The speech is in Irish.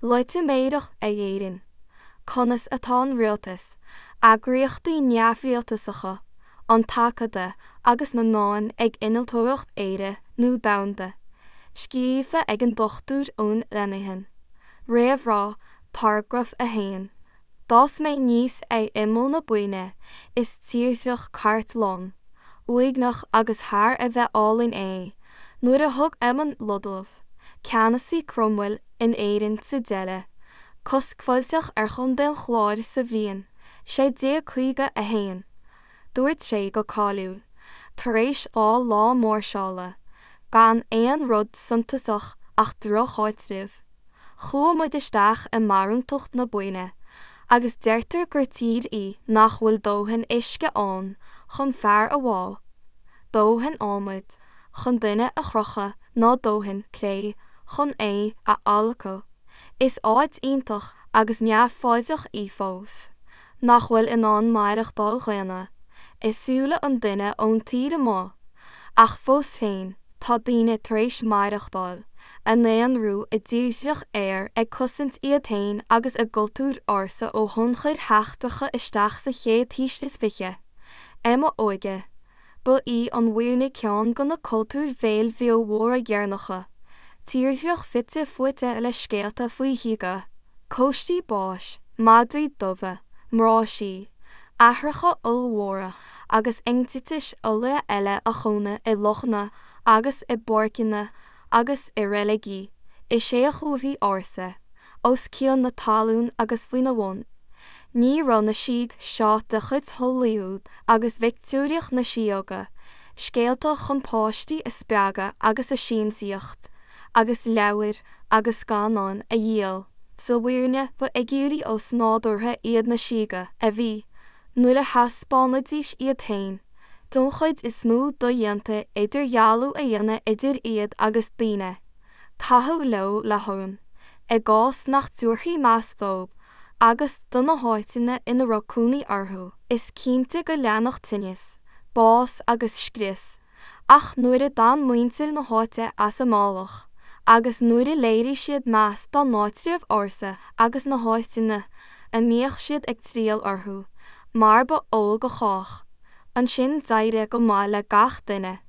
Loitiméireacht Éireann, Conas atá an Rialtas, Eagraíochtaí Neamhrialtasacha, an tAcadamh agus na Meáin ag Innealtóireacht Éire nó Domhanda, scríofa ag an Dr Eoin Lenihan. Réamhrá, Paragraf 1. D'fhás mé aníos ar imeall na Boinne, is tírdhreach cartlainne, uaigneach agus thar a bheith álainn é. Nuair a thug Edmund Ludlow, ceannasaí Cromwell in Éirinn sa deireadh, cosc fáilteach ar Chontae an Chláir sa bhliain 1651, dúirt sé go cáiliúil, tar éis 2 lá máirseála, gan aon rud suntasach ach drocháitreabh, Chuaigh muid isteach i mbarúntacht na Boinne, agus deirtear gur tír í nach bhfuil dóthain uisce ann chun fear a bhá, dóthain adhmaid chun duine a chrochadh ná dóthain cré chun é a adhlacadh. Is áit iontach agus neamhfhoighdeach í fós, nach bhfuil in ann maireachtáil dhaonna i súile an duine ón taobh amuigh, ach fós féin, tá daoine tar éis maireachtáil, a n-aonrú i dtírdhreach aeir ag cosaint iad féin agus a gcultúr ársa ó thionchair sheachtracha isteach sa chéad haois is fiche. I m'óige, ba í an Bhoirne ceann de na cultúir bhéil bheo mhóra dheireanacha, tírdhreach fite fuaite le scéalta faoi shíoga, cóistí báis, madraí dubha, mná sí, aithreacha ollmhóra agus eintitis fholaithe eile a chónaigh i lochanna agus i bpáirceanna agus i reiligí, i séadchomharthaí ársa, os cionn na talún agus faoina bhun. Ní raibh na síoga seo de chuid Hollywood agus Victeoiriach na síóga, scéalta chun páistí a spreagadh agus a siamsaíocht, agus leabhair agus scannáin a dhíol. Sa bhFírinne, ba fhigiúirí osnádúrtha iad na síoga, a bhí, nuair a thaispeánaidís iad féin, don chuid is mó dodhéanta idirdhealú a dhéanamh idir iad agus daoine. Caitheadh leo le hurraim, i gcás nach dtabharfaí meas dóibh agus do na háiteanna ina raibh cónaí orthu, is cinnte go leanfadh tinneas, bás agus scrios. Ach nuair a d'fhan muintir na háite as a mbealach, agus nuair a léirigh siad meas dá n-áitribh ársa agus na háiteanna a mbíodh siad ag triall orthu, mar ba eol do chách, ansin d'éirigh go maith le gach duine.